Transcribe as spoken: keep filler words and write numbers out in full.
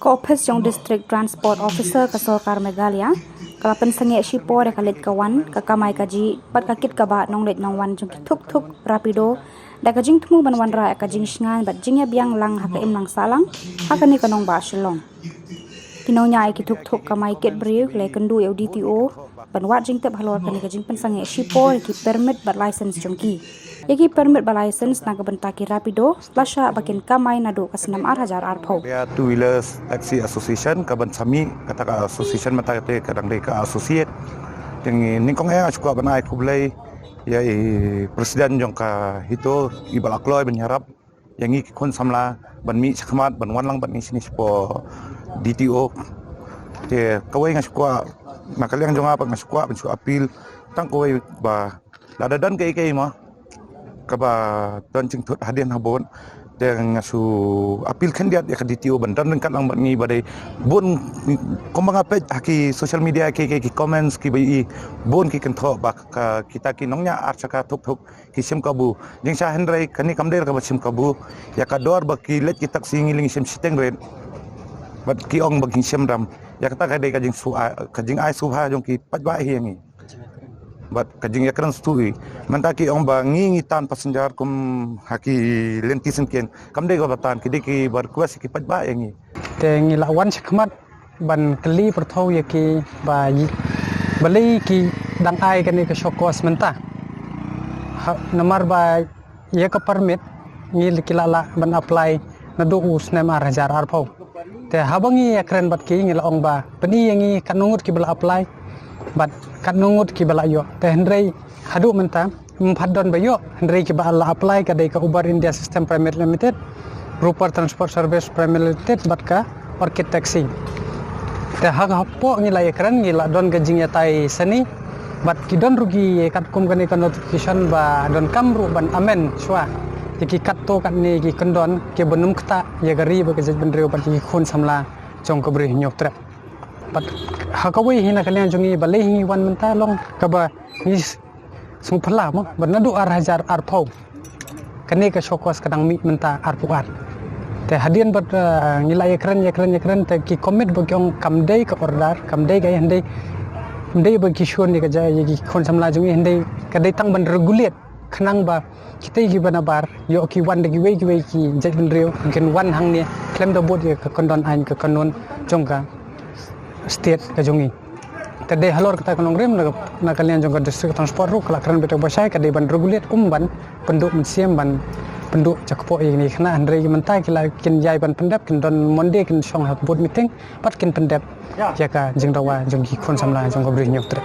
Ka ophis jong District Transport Officer ka Sorkar Meghalaya ka la pynsangeh shipor ïa ka leit ka wan, ka kamai kajih bad ka kit ka bah nongleit nongwan jong ki thuk thuk Rapido da ka jingthmu ban wanrah ïa ka jingshngaiñ bad jingïabiang lang ha ka imlang sahlang ha kane ka nongbah Shillong. Ki nongñiah ïa ki thuk thuk kamai kit briew ki la ïakynduh ïa u D T O ban wad jingtip halor kane ka jingpynsangeh shipor ïa ki permit bad license jong ki. Ïa ki permit bad license na ka bynta ki Rapido la shah ba kin kamai naduh ka snem ar hajar arphew. Ïa two Wheelers Taxi Association ka ban sami, kata ka association mynta ka dang dei ka associate. Te nyngkong eh nga shu kwah ban ai khublei ïa i president jong ka HITO, i ba la kloi ban ïarap ïa ngi ki khun samla ban mih shakhmat ban wan lang bad ngi shane shapoh D T O. Te kawei nga shu kwah, na ka liang jong nga pat nga shu kwah ban shu appeal tang kawei ba lada don kaei kaei mo kaba don jingthut hadien habud, te nga shu appeal khyndiat ïa ka D T O ban don ryngkat lang bad ngi. Ba dei bun, kumba nga peit ha ki social media, ki, ki, ki comments kiba ïohi, bun ki kynthoh ba ka, kita ki nongñiah ar shaka thuk thuk ki shim kabu. Jingshisha hynrei kane kam dei kaba shim kabu. Ïa ka dor ba ki leit ki taxi ngi leit ngi shim shiteng rit bad ki ong ba ki shim dam. Ïa kata ka dei ka jingsu-, ka jingai subha jong ki paidbah hi ïa ngi bad ka jingïakren shuh hi. Mynta ki ong ba ngi ngi tan passenger kum ha ki lynti syngkien. Kam dei kaba tan, ki dei kiba request ki paidbah ïa ngi. Te ngi la wan shakhmat ban kylli pyrthuh ïa ki ba balei ki dang ai kane ka show cause mynta. Ha, namar ba ïa ka permit ngi la, ki la lah ban apply naduh u snem ar hajar arphew. Te haba ngi ïakren bad ki, ngi la ong ba pyni ïa ngi katno ngut kiba la apply bad katno ngut kiba la ïoh. Te hynrei haduh mynta ym pat don ba ïoh, hynrei kiba la apply ka dei ka Uber India System Private Limited, Roper Transport Service Private Limited bad ka Orchid Taxi. Te ha ka hapoh ngi la ïakren, ngi la don ka jingïatai sani bad ki don ruh ki katkum kane ka notification ba donkam ruh ban amend shuwa ïa ki katto katne ki kyndon kiba nym ktah ïa ka ri bad ka jaitbynriew bad ki khun samla jong ka Bri Hynñiewtrep. Bad ha kawei hi na ka liang jong ngi balei hi ngi wan mynta long kaba ngi sngewphylla mo ba naduh ar hajar arphew kane ka show cause ka dang mih mynta arphew ar. Te hadien bad, eh, ngi la ïakren ïakren ïakren te ki commit ba ki ong kam dei ka order, kam dei ka, hynrei, hynrei ba ki shun ïa ka ja ïa ki khun samla jong ngi, hynrei ka dei tang ban regulate khnang ba kita kiba nabar ïoh ki wan da kiwei kiwei ki jaitbynriew kin wan hangne khlem da bud ïa ka kyndon aiñ ka kanun jong ka state ka jong ngi. Te dei halor kata ka nongrim na ka, na ka liang jong ka District Transport ruh ka la kren beit ba shai ka dei ban regulate, ym ban pynduh mynsiem ban pynduh jakpoh ïa kine ki khynnah, hynrei mynta ki la kin ïai ban pyndep, kin don Monday kin shong ha ka board meeting bad kin pyndep ïa ka jingdawa jong ki khun samla jong ka Bri Hynñiewtrep.